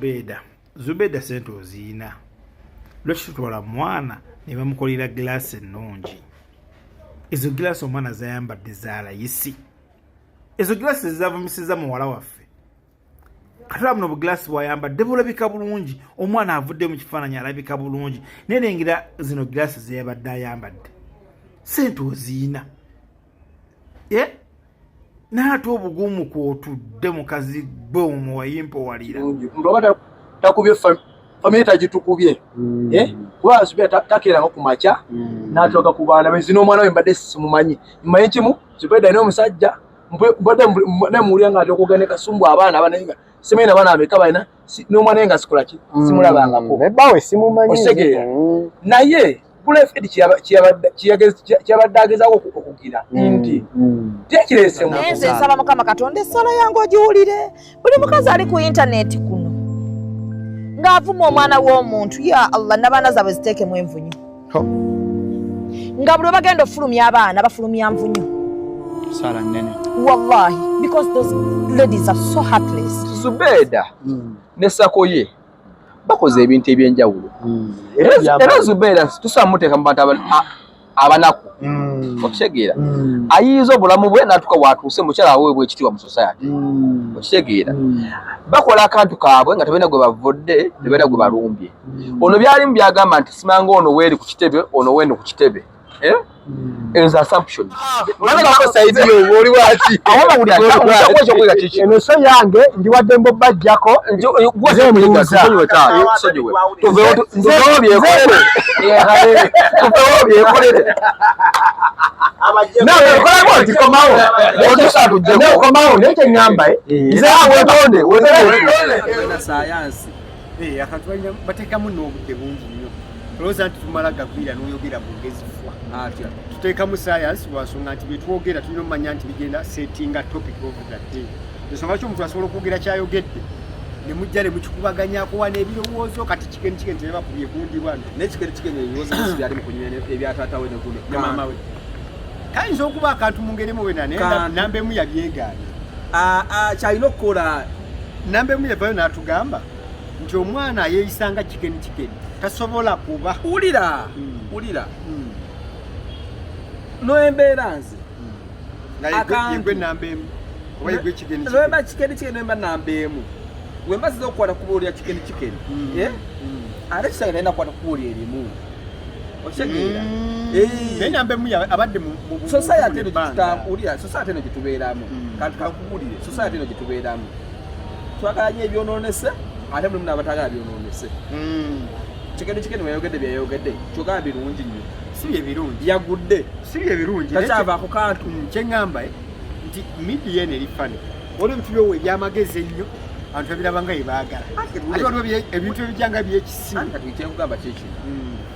Zubeeda, Zubeeda sente oziina, lwaki tutwala mwana ne bamukolera gilaasi ennungi? Ezo gilaasi omwana zayambadde zalayisi, ezo gilaasi zezavumisiza muwala waffe. Katula buno obugilaasi bwayambadde bulabika bulungi, omwana avudde mu kifaananyi alabika bulungi, naye lengera zino gilaasi zeyabadde ayambadde. Sente oziina naate obugumu kwotudde mukazi gwe omwo wayimpowalira. Takubye famire tagitukubye kuba Zubeda takeeranga ku makya n'atuuka ku baana be. Zino omwana we mbadde simumanyi, mmanyi kimu Zubeda alina omusajja, mbadde namuwulira nga ate okwogera ne Kasumbu abaana abaana nga simanyi na baana bameka balina, n'omwana we nga sikola ki, simulabangako. Ebbawe simumanyi. Okitegeera? Naye Bulefedi kyeyabadde agezaako okugira nti tekireese. Naye nze nsaba Mukama Katonda essala yange ogiwulire. Buli mukazi ali ku intaneti kuno ng'avuma omwana w'omuntu, ya Allah, n'abaana zaabwe ziteekemu envunyu, nga buli bagenda ofulumya abaana bafulumya nvunyu. Sala nnene. Wallahi, because those ladies are so heartless. Zubeeda ne sako ye bakoze ebintu ebyenjawulo. Era Zubeeda tusobola muteeka mu bantu abanaku, okitegeera? Ayiyiza obulamu bwe n'atuuka watuuse, mukyala aweebwa ekitiibwa mu society, okitegeera? Bakola akantu kaabwe nga tebalina gwe bavudde, tebalina gwe balumbye. Ono byalimu byagamba nti simanga ono weeri ku kitebe, ono weeno ku kitebe. Eh? Ezo assumption. Oli waki? Eno so yange ndiwadde mbobajjako. Tuveewo byekolere, tuveewo byekolere. Nakolako nti komawo otusa tujjeko. Komawo, naye kyeŋŋamba nze wetonde. Sayansi. Akantu balina bateekamu n'obudde bungi nnyo. Olowooza nti tumala gagwira n'oyogera bwogezi fwa? Atya? Tuteekamu sayansi lwansonga nti byetwogera tulina omumanya nti bigenda settinga topic of the day. Ensonga ki omuntu asobola okwogera kyayogedde ne mujja ne mukikubaganyako wano ebirowoozo. Kati kigeni kigeni tebakubye gundi wano. Naye kigeni kigeni ebirowoozo bisi byali mu kunyumya ebya taata we ne guno. Ne maama we kayinza okuba akantu mu ngeri emu wena, naye Kantu. namba emu yabyegaana. Ah, ah, kyalina okukola. Namba emu yavayo n'atugamba nti omwana ayeeyisanga kigeni kigeni tasobola kuba Wulira. Wulira. Noembeera nze nga Akantu. yegwe namba emu oba yegwe kigeni. Noemba kigeni kigeni, noemba namba emu wemba ziza okukwata kuba olya kigeni kigeni. Eh? Ate kisange nalina kukwata kuba olya erimu, okitegeera? Eh. Naye namba emu abadde mu Society eno ebbanga. Gyetutamulira, society eno gyetubeeramu. Kanti kankubuulire, society eno gyetubeeramu twagala nnyo ebyonoonese, ate mulimu n'abatagala byonoonese. Kigeni kigeni weyayogedde byeyayogedde, kyogamba birungi nnyo? Si bye birungi. Yagudde. Si bye birungi. Takyavaako kantu. Kyeŋŋamba nti media eno eri funny. Waliwo ebintu byowa ebyamagezi ennyo, abantu babiraba nga byebaagala, ate waliwo ebintu ebijja nga byekisiru. Anti kati kyenkugamba kikino,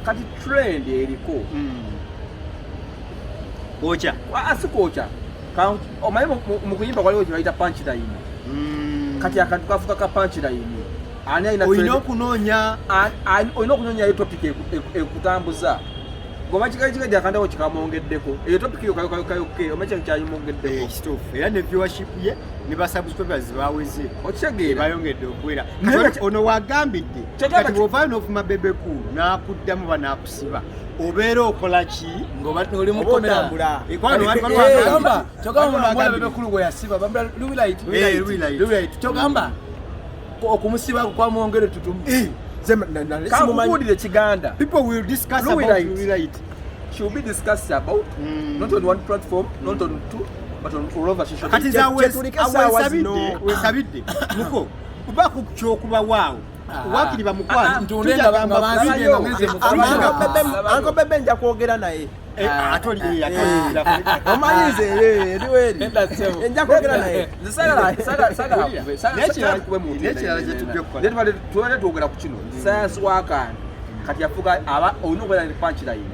kati trend eriko Kwokya. Si kwokya. Omanyi mu kuyimba waliwo kye bayita punchline. Kati akantu kafuka ka punchline. Ani alina Olina trend? okunoonya. Olina okunoonyayo topic ekutambuza. Goma kikali kikali akantu ako kikamwongeddeko, eyo topic yo kayokayokayoke, omanyi kyaki kyayimwongeddeko? Kituufu, era ne viewership ye ne ba subscribers baweze. Okitegeera? Bayongedde okuwera. Naye Kati ono wagambidde Kyogamba kati bw'ovaayo n'ovuma Bebe Cool n'akuddamu ba n'akusiba, obeera okola ki? Oli Oba mukomera. otambula. Kyogamba kyogamba omwana Bebe Cool gwe yasiba bamula Luwilight. Luwilight. Luwilight. Kyogamba okumusiba kwamwongere tutumu. Kankubuulire kiganda. People will discuss about Luwilight. Luwilight. Should be discussed about not on one platform, not on two, but on all over social Kati media. nze Kyetuliko essaawa wesabidde zino. Wesabidde muko kubaku kyokuba waawo wakiri bamukwano. Ntunde nga bansibye nga ngenze mu Uncle Bebe nja kwogera naye. Ate oli ate Omanyi nze eriweri nja kwogera naye. Nze saagala kube muntu. N'ekirala kye tujja okukola. Naye tubadde twogera ku kino nti sayansi w'akantu kati yafuga aba olina okubeera ne punchline.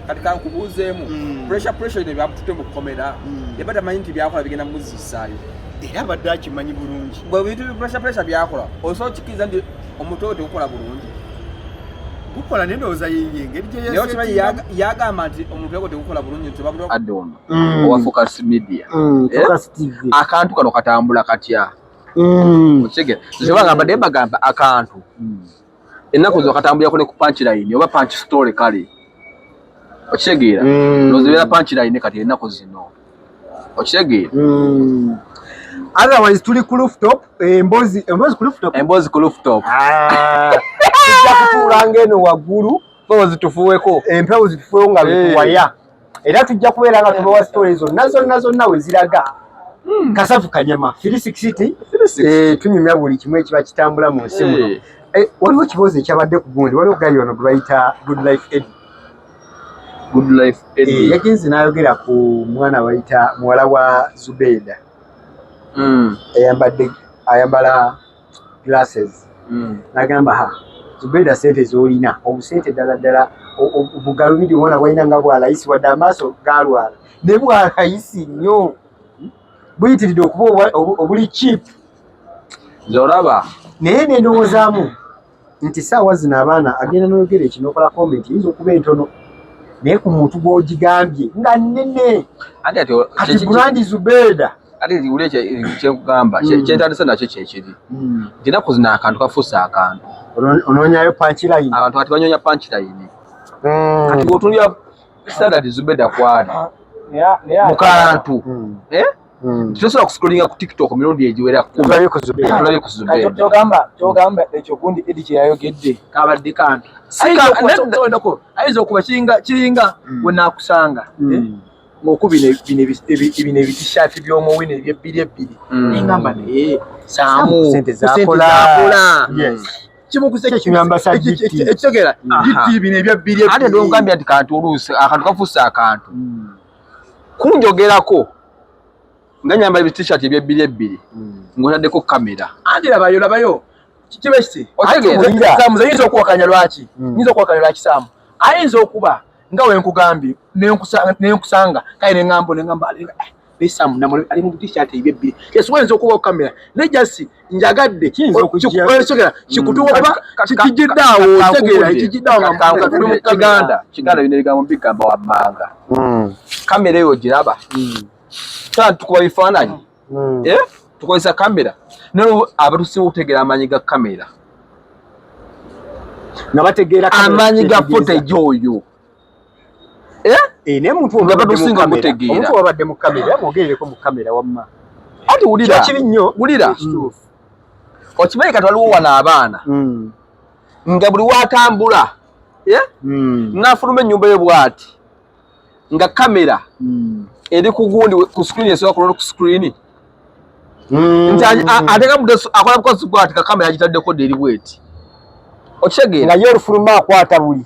Kati kankubuuzeemu, pressure pressure ino byamututte mu kkomera, yaba tamanyi nti byakola bigenda muzisaayo? Era abadde akimanyi bulungi. Bwe bintu pressure pressure byakola, osobola okikiriza nti omutwe gwe tegukola bulungi? Gukola, naye ndowooza yeye engeri gye Naye okimanyi yesetingamu. Yagamba nti omutwe gwe tegukola bulungi nti Adde ono owa Focus Media. Eh? Focus TV. Akantu kano katambula katya? Okitegeera? Nze bagamba naye bagamba akantu ennaku zino katambulirako ne ku punchline oba punch story kale. Okitegeera? Ndowooza ebeera punchline kati ennaku zino. Okitegeera? Otherwise tuli ku rooftop, emboozi emboozi ku rooftop. Emboozi ku rooftop. Ah, tujja kutuula ng'eno waggulu. Empewo zitufuweko. Empewo zitufuwewo nga bwetuwaya. Era tujja kubeera nga tubawa story zonna zonna zonna we ziraga. Kasavu kanyama 360, tunyumya buli kimu ekiba kitambula mu nsi muno. Waliwo ekiboozi ekyabadde ku gundi, waliwo gali ono gwe bayita Good Life Eddie. Good Life Eddie. Yagenze n'ayogera ku mwana bayita muwala wa Zubeda. Eyambadde ayambala glasses. N'agamba ha Zubeda sente z'olina obusente ddala ddala obugalubindi bwona bwalina nga bwa layisi, wadde amaaso galwala ne bwa layisi nnyo buyitiridde okuba obuli cheap. Nze olaba. Naye ne ndowoozaamu nti saawa zino abaana agenda n'oyogera ekino okola comment eyinza okuba entono naye ku muntu gw'ogigambye nga nnene. Kati brand Zubeda. Ate wuli kyenkugamba kyentandise nakyo kyekiri nti ennaku zino akantu kafuuse akantu. Onoonyayo punchline. Abantu kati banyonya punchline. Kati bw'otunulira standard Zubeda kwali mu kantu, tosobola kuscrollinga ku TikTok mirundi egiwera kkumi Tulabe ku Zubeda. Tulabe ku Zubeda. Kyogamba ekyo gundi Eddie kye yayogedde kabadde kantu. Ayinza okuba kiringa we naakusanga ng'oku bino ebitishaati by'omuwino ebyebbiri ebbiri. Nengamba naye Saamu Sente zakola. Kimukuse Kyekiyamba GT. Ekitegeera GT bino ebyebbiri Ate ebbiri. Nkugambye nti kantu oluusi akantu kafuuse akantu. Kunjogerako nga nyambala ebitishaati ebyebbiri ebbiri ng'otaddeko kamera. Anti labayo labayo kibe kiti. Otegeera? Saamu nze nyinza okuwakanya lwaki? Nyinza okuwakanya lwaki Saamu? Ayinza okuba nga we nkugambye nenkusanga kale neŋŋamba neŋŋamba Saamu namuli ali mu t-shirt ebyebbiri. Yes, wayinza okuba ku kamera naye just njagadde ekitegeera kikutuwa oba kijjidde awo okitegeera kijjidde awo nga tuli mu Kiganda Kiganda bino ebigambo mbigamba wammanga. Kamera eyo ogiraba. Tana tukuba bifaananyi. Tukozesa kamera. Naye abatusinga okutegeera amaanyi ga kamera. Nga bategeera amaanyi ga footage oyo. Naye omuntu Nga batusinga okutegeera. Omuntu wabadde mu kamera mwogerereko mu kamera wamma. Ati wulira. Kibi nnyo. Wulira. Okimanyi kati waliwo wano abaana nga buli watambula n'afuluma ennyumba ye bw'ati nga kamera eri ku gundi ku screen esobola kulona ku screen nti ateeka akola bukozi bw'ati ka kamera agitaddeko dda eri bweti. Okitegeera? Nga ye olufuluma akwata buli.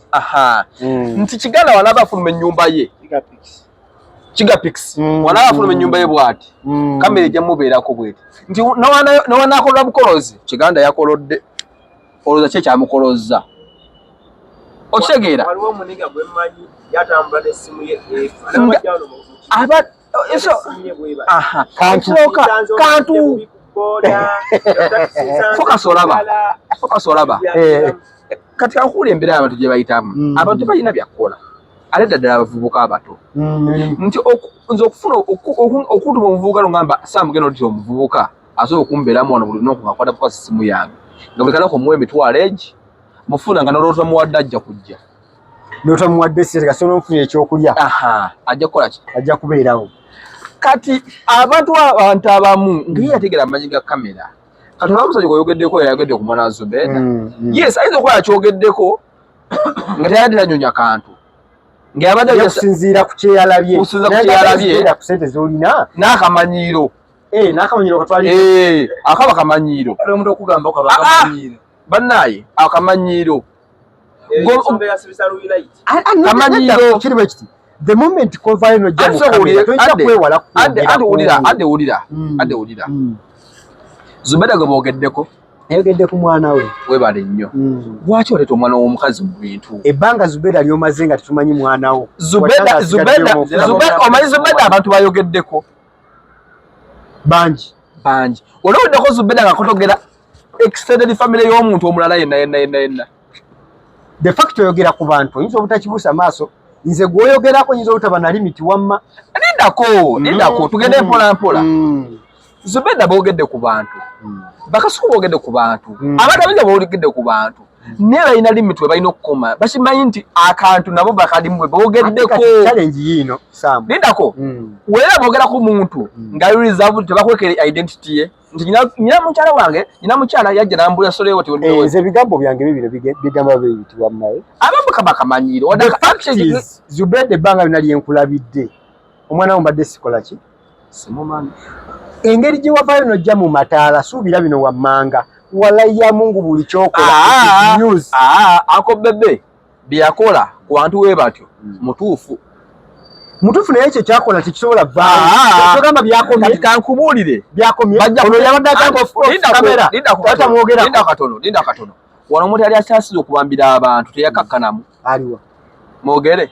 Nti Kiganda wanaaba afuluma ennyumba ye Kigapix wanaaba afuluma ennyumba ye bw'ati kamera ejja mubeerako bweti nti newanaakola bukolozi Kiganda yakolodde olowooza ki ekyamukolozza. Okitegeera? Waliwo omuniga gwe mmanyi yatambula n'essimu ye Kantu focus olaba focus olaba kati kankuula embeera abantu gye bayitamu. Abantu tebalina byakukola ate ddala abavubuka abato nti nze okufuna okutuma omuvubuka nogamba Sam genda otya omuvubuka asobola okumbeeramu wano buli lunaku ng'akwata bukwasi ssimu yange nga buli kanaku omuwa emitwalo egi mufuna nga noloota muwadde ajja kujja. N'otamuwadde ssente kasita onomufunira ekyokulya. Ajja kukola ki? Ajja kubeerawo. Kati abantu abamu nga ye yategeera amaanyi ga kamera. Kati olaba omusajja gweoyogeddeko yayogedde ku mwana wa Zubeda. Yes, ayinza okuba yakyogeddeko nga teyabadde tanyonya kantu. Nga yabadde okusinziira ku kye yalabye. Okusinziira ku kye yalabye. Ku ssente z'olina. N'akamanyiiro. N'akamanyiiro katwali. Akaba kamanyiiro. Omuntu okugamba okaba akamanyiiro. Bannaye akamanyiiro. Kamanyiiro. Kiri bwe kiti. The moment kovayo nojja mu kamera toyinza kwewala kwogera. Ade wulira. Ade wulira. Zubeda gwe boogeddeko. Yayogedde ku mwana we. Weebale nnyo. Lwaki oleeta omwana w'omukazi mu bintu? Ebbanga Zubeda ly'omaze nga tetumanyi mwana wo. Zubeda omanyi Zubeda abantu bayogeddeko. Bangi. Bangi. Olwogeddeko Zubeda nga kotogera extended family y'omuntu omulala yenna yenna yenna yenna. The fact oyogera ku bantu oyinza obutakibuusa maaso. Nze gw'oyogerako nyinza obutaba na limit wamma. Lindako, lindako tugende mpola mpola. Zubeda boogedde ku bantu. Bakasuku boogedde ku bantu, abantu abayinza boogedde ku bantu, naye balina limit we balina okukoma. Bakimanyi nti akantu nabo bakalimu bwe boogeddeko. Challenge yiino, Sam. Lindako. Weera boogera ku muntu nga reserved, tebakwekere identity ye nti nyina mukyala wange, nyina mukyala yajja nambulira solewo. Eh, nze ebigambo byange bibino bigamba biyitibwa mmaye. Abamu kaba kamanyiiro. The fact is, Zubeda, ebbanga lyonna lyenkulabidde omwana wo mbadde sikola ki? Simumanyi. Engeri gye wavaayo nojja mu mataala, suubira bino wammanga, walayi ya Mungu, buli kyokola Ah, news. Ah, ako bebe byeyakola ku bantu we batyo mutuufu. Mutuufu, naye ekyo kyakola tekisobola Ah. vaayo. Togamba byakomye. Kati kankubuulire. Byakomye. Bajja Ono yabadde agamba off camera. Lindako. Tatamwogerako. Linda katono, linda katono. Wano omuntu yali akyasize okubambira abantu teyakakkanamu. Aliwa? Mwogere.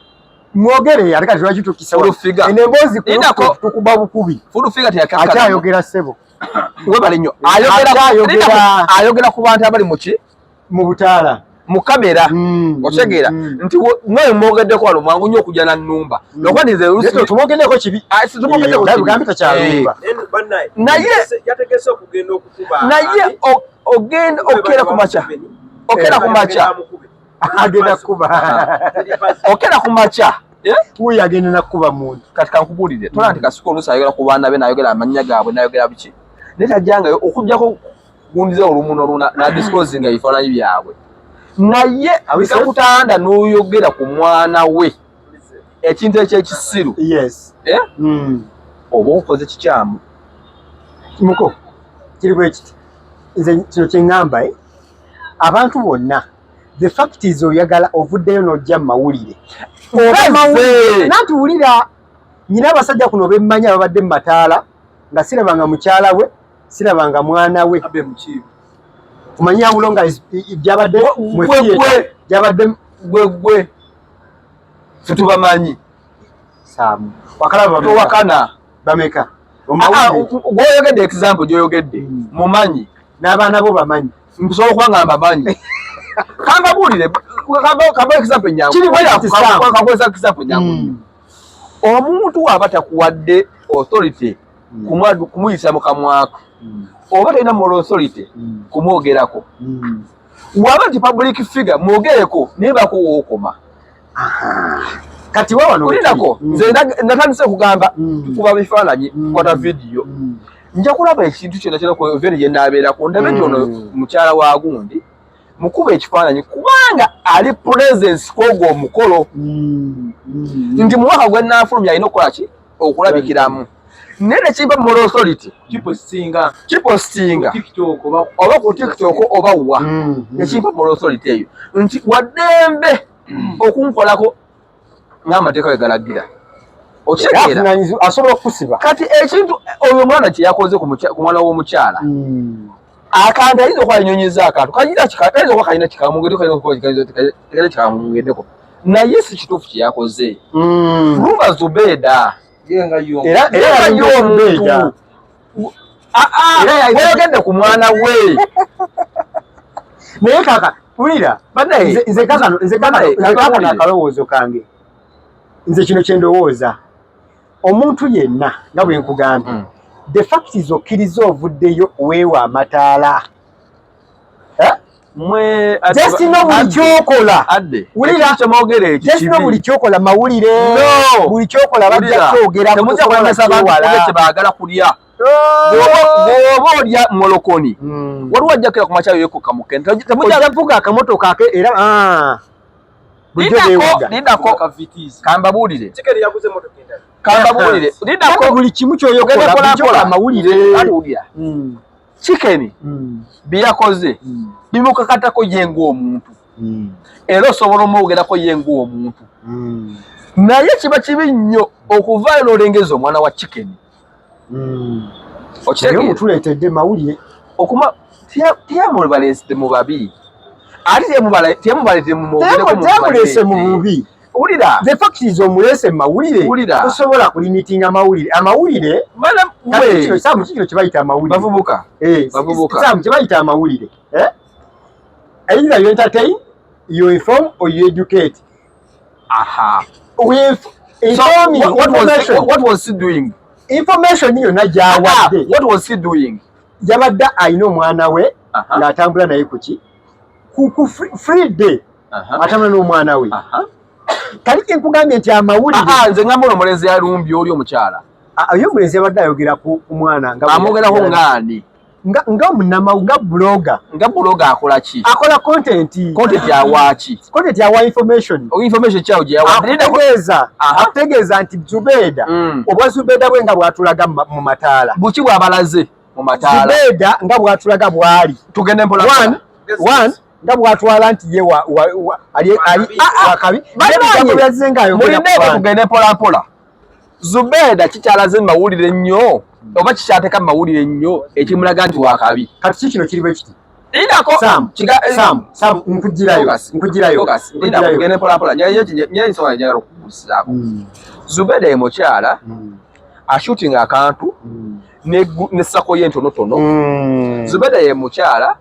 Mwogere, ate kati lwaki tukisa Full figure. eno emboozi? Lindako. Tukuba bukubi. Full figure teyakakkanamu. Akyayogera, ssebo. Webale nnyo. Ayogera. Akyayogera. Lindako, ayogera ku bantu abali muki? Mu butaala. Mu kamera. Otegeera nti mwe mwogeddeko wano mwangu nnyo okujja na nnumba, lwakuba nze Naye tumwogeddeko kibi. Ah, si tumwogeddeko Eh, kibi. Ugambe takyalumba. Yategese okugenda okukuba. Naye ogenda okera ku makya, okera ku makya. Agenda kuba. Okera ku makya, eh? Wuuyo agenda nakuba muntu. Kati kankubuulire, tola nti Kasuku oluusi ayogera ku baana be, n'ayogera amannya gaabwe, n'ayogera biki, naye tajjangayo okugjako gundiza olumu noluna nadisclosinga ebifaananyi byabwe, naye bikakutanda n'oyogera ku mwana we ekintu ekyekisiru. Yes. Eh? Oba okoze kikyamu. Muko kiri bwe kiti, nze kino kye ŋŋamba, eh? Abantu bonna, the fact is, oyagala ovuddeyo n'ojja mu mawulire. Oba mawulire. Nanti wulira, nyina abasajja kuno bemmanya babadde mu mataala nga sirabanga mukyala we, sirabanga mwana we. Omanyi awulo nga gyabadde mu Gwe, theatre, gwe. gyabadde Gwe gwe fetubamanyi. Saamu wakalaba bameka? Towakana. Bameka? Ah, ah, Omawulire. Gwoyogedde, example gyoyogedde, mumanyi. N'abaana bo bamanyi. Nkusobola okuba nga mbamanyi. Kambabuulire, kamba example enyangu. Kiri bwe kiti, Sam. Kakweza example enyangu nnyo. Omuntu aba takuwadde authority kumuyisa mu kamwako, oba talina moral authority kumwogerako. Waba nti public figure, mwogereko, naye bako wookoma. Kati wa wano Olindako. Nze natandise okugamba tukuba bifaananyi, tukwata vidiyo, nja kulaba ekintu kyonna kyonna ku event gye naabeerako, ndabe nti ono mukyala wa gundi, mukuba ekifaananyi kubanga ali presence kwogwo omukolo, nti mu mwaka gwe naafulumya alina okukola ki? Okulabikiramu, naye tekimpa moral authority Kipostinga. Kipostinga. TikTok oba oba ku TikTok oba wa, tekimpa moral authority eyo nti waddembe okunkolako ng'amateeka bwe galagira. Okitegeera? Asobola okukusiba. Kati ekintu oyo omwana kye yakoze ku mwana w'omukyala, akantu ayinza okuba anyonyeza akantu kayinza okuba kalina kikamwongeddeko, kayinza okuba kalina kikamwongeddeko, naye si kituufu kye yakoze. Luma Zubeeda. Era era era yali y'omuntu Zubeeda. Era weyogedde ku mwana we. Naye kaka wulira. Bannaye, nze kakano bannaye, nze kakano kababuulire. akalowoozo kange, nze kino kye ndowooza, omuntu yenna nga bwe nkugambye, the fact is okkiriza ovuddeyo weewa amataala. Eh? Mwe Just know buli kyokola. Adde. Wulira. Ekintu kyemwogera ekyo Just know kibi. buli kyokola mawulire. No. Buli kyokola bajja Wulira. kwogerako. Temujja kulemesa abantu kulya kye baagala kulya. Bw'oba olya molokoni, waliwo ajja kukera ku makya yekokka mukene. Temujja. Ojja vuga akamotoka ake era bulijjo Lindako, beewuga. lindako, kambabuulire. Kikeri yaguze emotoka endala. Kambabuulire, lindako. Buli kimu kyoyokola, Ogenda buli kyokola kola. mawulire. Kati wulira, Chicken bye yakoze bimukakatako ye ng'omuntu, era osobola omwogerako ye ng'omuntu, naye kiba kibi nnyo okuvaayo n'olengeza omwana wa Chicken. Naye Okitegeera? omutuleetedde mawulire. Okuma teyamubaleese mu babi, ate teyamubaleete mumwogereko. Teyamuleese mu bubi. Wulira. The fact is omuleese mu mawulire. Wulira. Tosobola kulimitinga mawulire, amawulire. Bana Kati mwe kino, Sam, kikino kye bayita amawulire. Bavubuka. Eh, Bavubuka. Sam, kye bayita amawulire, eh? Either you entertain, you inform or you educate. Aha. With So, informing, what was information, what was he doing? Information yonna Ah, gy'awadde. what was he doing? Yabadde alina omwana we ng'atambula naye kuki ku free day, atambula n'omwana we. Kali kenkugambye nti amawulire. Nze ngamba ono omulenzi yalumbye oli omukyala. Oyo omulenzi yabadde ayogera ku mwana. Nga amwogerako ng'ani? Nga munnamawu, nga blogger. Nga blogger akola ki? Akola content. Content awa ki? Content awa information. Information kyawo gye yawa. Akutegeeza nti Zubeda, obwa Zubeda bwe nga bwatulaga mu mataala. Buki bw'abalaze mu mataala? Zubeda nga bwatulaga bwali. Tugende mpola. One nga bwatwala nti ye ali wakabi. Mulindeko tugende mpola mpola. Zubeda kikyalaze mu mawulire nnyo oba kikyateeka mu mawulire nnyo ekimulaga nti wakabi. Kati ki kino kiri bwe kiti? Lindako. Sam, nkugirayo. Tugende mpola mpola. Nyayo nsonga njagala okubuuzizaako. Zubeda ye mukyala ashootinga akantu ne sako ye ntonotono. Zubeda ye mukyala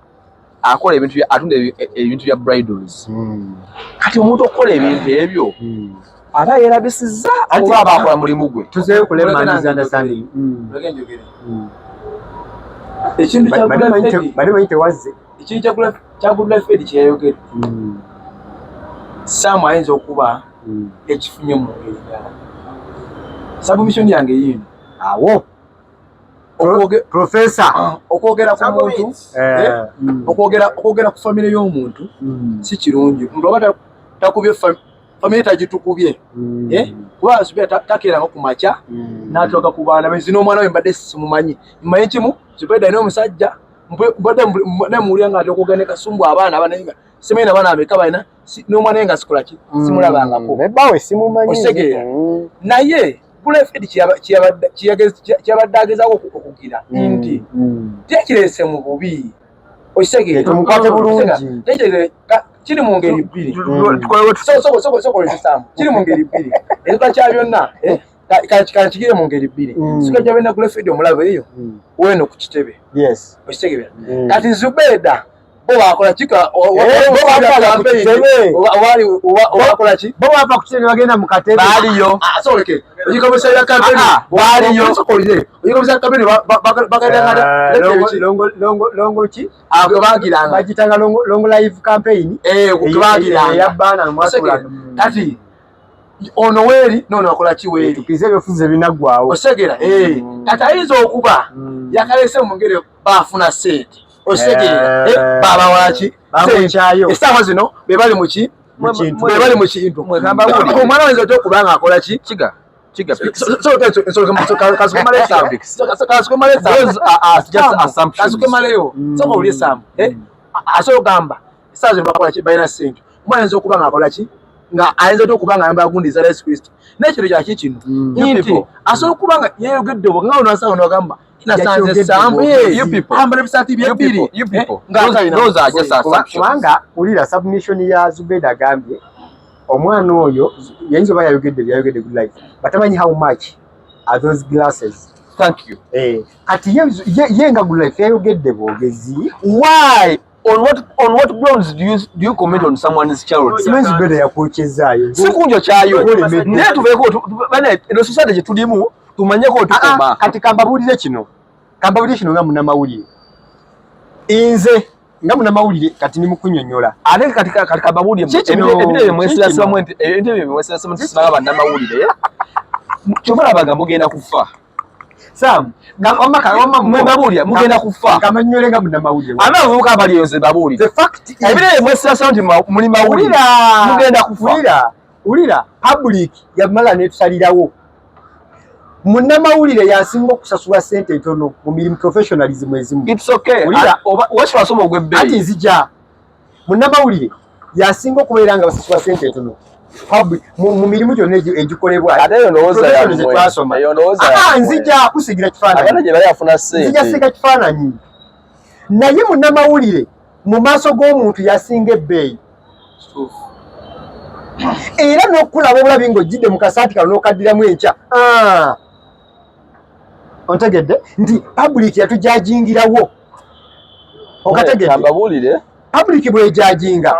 akola ebintu bya atunda ebintu bya bridals. Kati omuntu okukola ebintu ebyo aba yerabisizza oba aba akola mulimu gwe. Tuzeeyo ku layman's understanding. Ekintu kya Bali manyi tewazze. Ekintu kya Good Life Ed kye yayogedde. Sam ayinza okuba ekifunye mu ngeri ndala. Submission yange yiino. Awo. Professor okwogera ku muntu, okwogera ku famire y'omuntu si kirungi. Omuntu aba takubye famire tagitukubye. Kuba Zubeda takeeranga ku makya n'atulaga ku baana be. Zino omwana we mbadde simumanyi. Mmanyi kimu, Zubeda alina omusajja, mbadde nemuwulira nga ate ne Kasumbu abaana abaana simanyi na baana bameka balina, n'omwana we nga sikola ki, simulabangako. Bbaawe simumanyi. Okitegeera? Naye Good Life Ed kyeyabadde agezaako okugira nti tekireese mu bubi. Okitegeera? Tumukwate bulungi. Kiri mu ngeri bbiri. Kiri mu ngeri bbiri. Ekika kya byonna kankigire mu ngeri bbiri. Sika kya byonna Good Life Ed omulaba eyo weeno ku kitebe. Okitegeera? Kati Zubeda bo bakola ki? Bakola ki? Bo bava ku kitebe bagenda mu katebe. Baaliyo. Asoleke. Oyikomesa campaign. Baaliyo. Oyikomesa campaign bagenda longo ki? Bagiranga. Bagitanga longo live campaign. Bagiranga. Ya bana mwatula. Kati ono weeri nono akola ki weeri? Tukize ebyofuze binaggwawo. Osegeera. Kati ayinza okuba yakalese mu ngeri baafuna ssente. Osegeera. Baba waki? Essaawa zino be bali mu ki? Be bali mu kintu. Omwana wayinza otya okuba nga akola ki? Kiga. Kasukemaleyo. Sooka owulire Sam. Asobola okugamba essaawa zino bakola ki? Balina ssente. Omwana ayinza okuba nga akola ki? Nga ayinza otya okuba nga ayambala gundi za Yesu Kristo. N'ekintu kya ki kino? Nti asobola okuba nga yeeyogedde nga ono asawo n'agamba nasanze Sam ambala ebisaati bye bbiri. Kubanga wulira submission ya Zubeda agambye omwana oyo yayinza oba yayogedde byayogedde Good Life, but tamanyi how much are those glasses. Thank you. Kati ye nga Good Life yayogedde bwogezi. Why? On what grounds do you comment on someone's child? Simanyi Zubeda yakwokyezaayo. Si kunjo kyayo. Naye tuveeko bane eno society gye tulimu tumanyeko tukoma. Kati kambabuulire kino. Kambabuulire kino nga munnamawulire. Nze nga munnamawulire kati ndi mu kunnyonnyola. Ate kati kambabuulire ebintu bye mwesirasibamu ebintu bye mwesirasibamu nti bannamawulire. Kyova mugenda kufa. Sam, mwebabuulira mugenda kufa. Kamanyole nga munnamawulire. Abavubuka abali eyo nze babuulire. The fact is ebintu bye mwesirasibamu nti muli mawulire. Mugenda kufa. Wulira public yamala netusalirawo. Munnamawulire yasinga okusasula ssente entono mu mirimu professionalism ezimu. It's okay. Wasoma ogw'ebbeeyi. Ati nzija. Munnamawulire yasinga okubeera nga basasula ssente entono mu mirimu gyonna egikolebwa. Ate eyo ndowooza yammwe. Eyo ndowooza yammwe. Nzija kusigira kifaananyi. Abaana gye bali afuna ssente. Nzija siga kifaananyi. Naye munnamawulire mu maaso g'omuntu yasinga ebbeeyi. Era n'okulaba obulabi ng'ojjidde mu kasaati kano n'okaddiramu enkya. Ontegedde nti public yatujajingirawo. Okategedde? Mbabuulire. Public bw'ejajinga.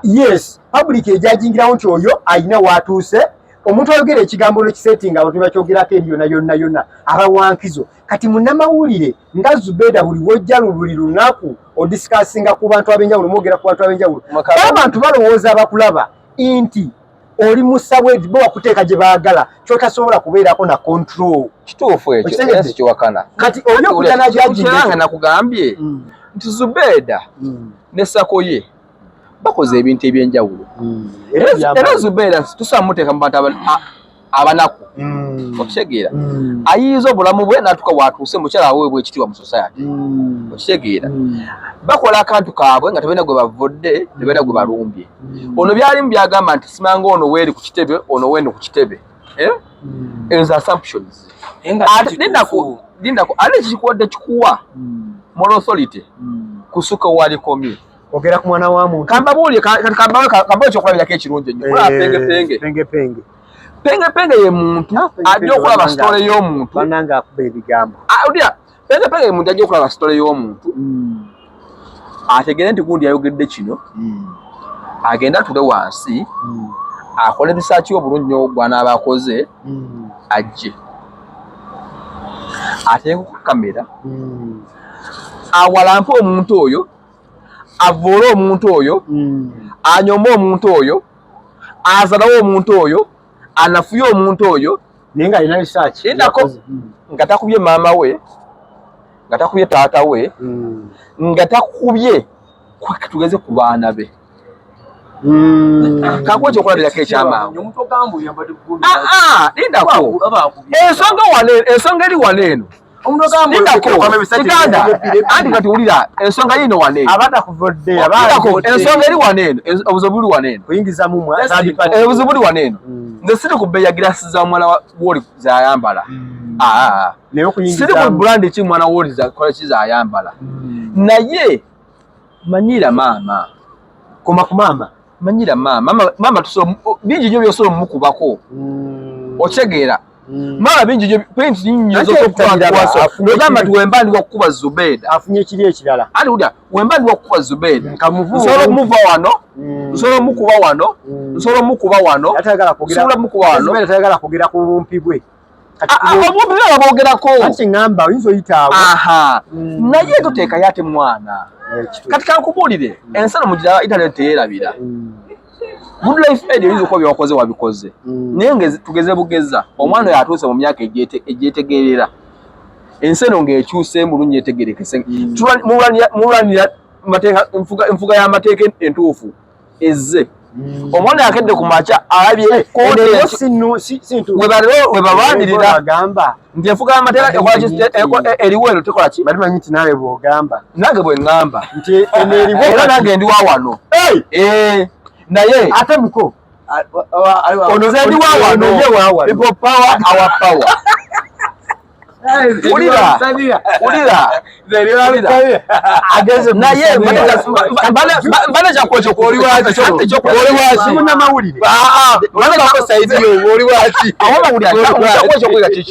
Yes, public ejajingirawo nti oyo alina w'atuuse. Omuntu ayogera ekigambo nekisetinga abantu bakyogerako eri yonna yonna yonna aba wankizo. Kati munnamawulire nga Zubeda buli wojja buli lunaku odisikasinga ku bantu ab'enjawulo, mwogera ku bantu ab'enjawulo, abantu balowooza abakulaba nti oli musabwe bo bakuteeka gye baagala, kyotasobola kubeerako na control. Kituufu ekyo, era sikiwakana. Kati oli okujja najajinga nakugambye nti Zubeda ne sako ye bakoze ebintu ebyenjawulo. Era Zubeda tusobola muteeka mu bantu abanaku, okitegeera, ayiiza obulamu bwe n'atuuka watuuse, mukyala aweebwa ekitiibwa mu society, okitegeera. Bakola akantu kaabwe nga tebalina gwe bavudde, tebalina gwe balumbye. Ono byalimu byagamba nti simanga ono weeri ku kitebe, ono weeno ku kitebe, ezo assumptions. Lindako, ate kikuwadde kikuwa moral authority kusuka walikomye. Ogera ku mwana wa muntu. Kambabuulire, kambawe ekyokulabirako ekirungi ennyo. Kulaba Penge Penge. Penge Penge. Penge Penge ye muntu ajja okulaba sitole y'omuntu. Bannange akuba ebigambo. Olira, Penge Penge ye muntu ajja okulaba sitole y'omuntu. Ategere nti gundi ayogedde kino. Agenda atule wansi. Akole research obulungi nnyo gw'anaaba akoze. Ajje. Ateeke ku kamera. Awalampe omuntu oyo. Avvoole omuntu oyo, anyome omuntu oyo, azalawo omuntu oyo, anafuye omuntu oyo. Naye nga alina research. Lindako nga takubye maama we, nga takubye taata we, nga takubye tugeze ku baana be. Kakuwa ekyokulabirako ekyamangu. Lindako ensonga eri wano eno. Uganda, anti kati wulira ensonga yino wano eno. Ensonga eri wano eno, obuzibu buli wano eno. Obuzibu buli wano eno. Nze siri ku bbeeyi ya giraasi za mwana w'oli z'ayambala. Siri ku brand ki mwana w'oli zakola ki z'ayambala. Naye manyira maama. Koma ku maama. Manyira maama. Maama tusobola bingi nnyo by'osobola omukubako. Otegeera. Mara bingi nnyo pinti nnyo z'okukwasa. Nti wemba ndi wakukuba Zubeda. Afunye kiri ekirala. Ani wulira, wemba ndi wakukuba Zubeda. Nsobola omuva wano, nsobola omukuba wano, nsobola omukuba wano, nsobola omukuba wano. Zubeda tayagala kwogera ku bumpi bwe. Obumpi bwe babwogerako. Anti ŋŋamba oyinza oyita awo. Naye toteekayo ate mwana. Kati kankubuulire, ensalo mugira internet teyerabira. Good Life Aid oyinza okuba byewakoze wabikoze, naye tugeze bugeza omwana oyo atuuse mu myaka egyetegerera, ensi eno ng'ekyuseemu lunnya etegerekese. Mulwanira enfuga y'amateeka entuufu ezze. Omwana yakedde ku makya alabye we balwanirira nti enfuga y'amateeka eriwo eno tekola ki? Balimanyi nti naawe bw'ogamba. Nange bwe ŋŋamba. Nti eno eriwo. Era nange ndi wa wano. Naye ate muko ono nze ndi wa wano. People power, our power. Wulira, wulira, wulira. Naye mbadde kyakuwa ekyokulabirako. Munnamawulire.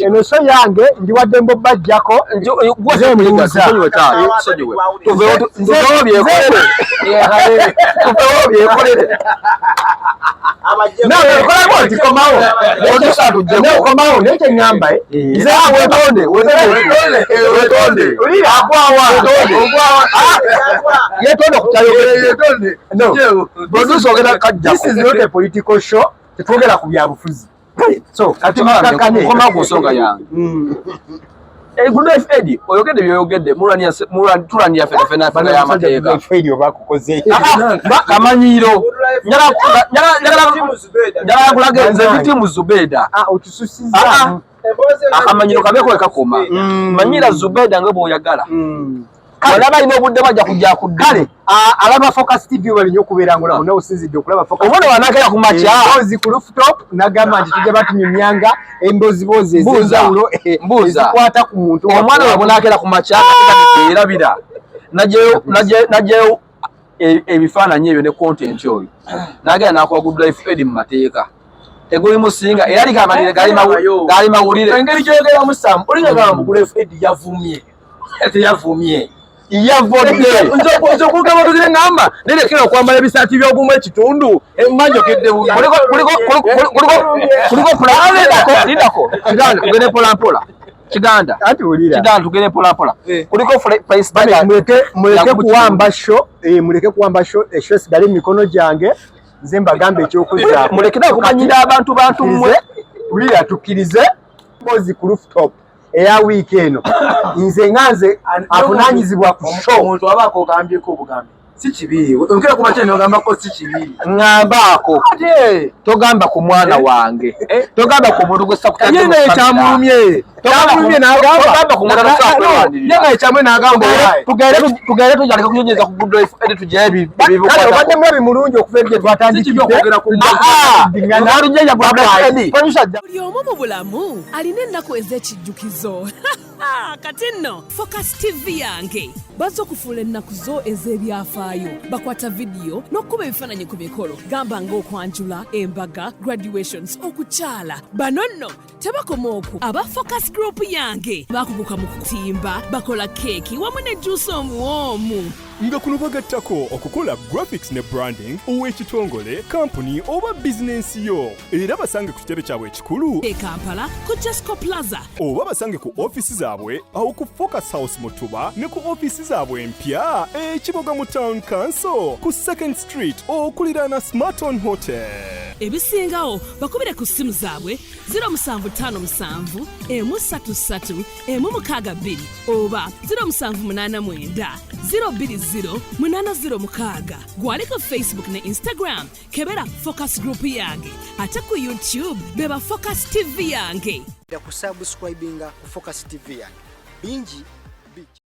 Eno so yange ndi wa ddembe obbajjako. Komawo naye kye ŋŋamba This is not a political show. Tetwogera ku byabufuzi. So kati mukakane ku nsonga yange. Good Life Aid oyogedde by'oyogedde, tulwanira ffenna ffenna ffenna y'amateeka. Kamanyiiro. Njagala nkulage nze ndi ttiimu Zubeda. Akamanyiro kabeeko we kakoma. Manyira Zubeda nga bw'oyagala. Alaba alina obudde bw'ajja kujja kudde. Kale alaba Focus TV bali nnyo okubeera ng'olaba nawe osinzidde okulaba Focus. Omwana wanaakera ku makya. Emboozi ku rooftop n'agamba nti tujja batunyumyanga emboozibozi ez'enjawulo ezikwata ku muntu. Omwana we bw'anaakera ku makya yerabira n'aggyayo ebifaananyi ebyo ne content oyo n'agenda n'akuba Good Life Aid mu mateeka. Tegulimusinga era ligamba nti gali mawulire. Engeri gy'oyogeramu Sam, olinga gamba Good Life Aid yavumye. Teyavumye. Yavudde. Nze okugamba tugire ngamba nerekera okwambala ebisaati by'ogumu ekitundu manjokedde bubi. Kuliko pula, lindako Kiganda, tugende mpola mpola. Kiganda. Anti wulira. Kiganda, tugende mpola mpola. Kuliko price Bane, tag. muleke Yakubu. kuwamba show, muleke kuwamba show, eshow esigale mu mikono gyange, nze mbagambe ekyokuzzaako. Mulekere okumanyira abantu bantu mmwe. Wulira, tukkirize mbozi ku rooftop eya wiiki eno, nze nga nze avunaanyizibwa ku show. Omuntu aba akogambyeko obugambi si kibi, onkera kuba kyene ogambako si kibi. Ŋŋambaako. Ate Togamba ku mwana wange, togamba ku muntu gwe sakutadde ye mu naye kamera. kyamulumye kyamulumye n'agamba Togamba ku muntu ye naye kyamulumye n'agamba owaaye. Tugende tujaleka kunyonyeza ku Good Life edi tugyeyo Kale ebibukwatako. obadde mulabi mulungi okuva eri gye Si kibi twatandikidde. okwogera ku Tujeja Good Life edi. Buli omu mu bulamu alina ennaku ez'ekijjukizo. Kati nno Focus TV yange bazza okufuula ennaku zo ez'ebyafaayo. Bakwata vidiyo n'okukuba ebifaananyi ku mikolo, gamba ng'okwanjula, embaga, graduations, okukyala. Bano nno tebakoma okwo. Aba Focus Group yange bakuguka mu kutimba, bakola keeki wamu ne juusi omuwoomu. Nga kuno bagattako okukola graphics ne branding ow'ekitongole, kampuni oba bizinensi yo. Era basange ku kitebe kyabwe ekikulu e Kampala ku Jesco Plaza, oba basange ku ofiisi zaabwe awo ku Focus House Mutuba, ne ku ofiisi zaabwe empya ekiboga mu Town Council ku Second Street okuliraana Smarton Hotel. Ebisingawo bakubire ku ssimu zaabwe 0757 133 162 oba 0789 020 806. Gwali ku Facebook ne Instagram, kebera Focus Group yange, ate ku YouTube beba Focus TV yange. Kusubscribinga ku Focus TV yange, bingi bijja.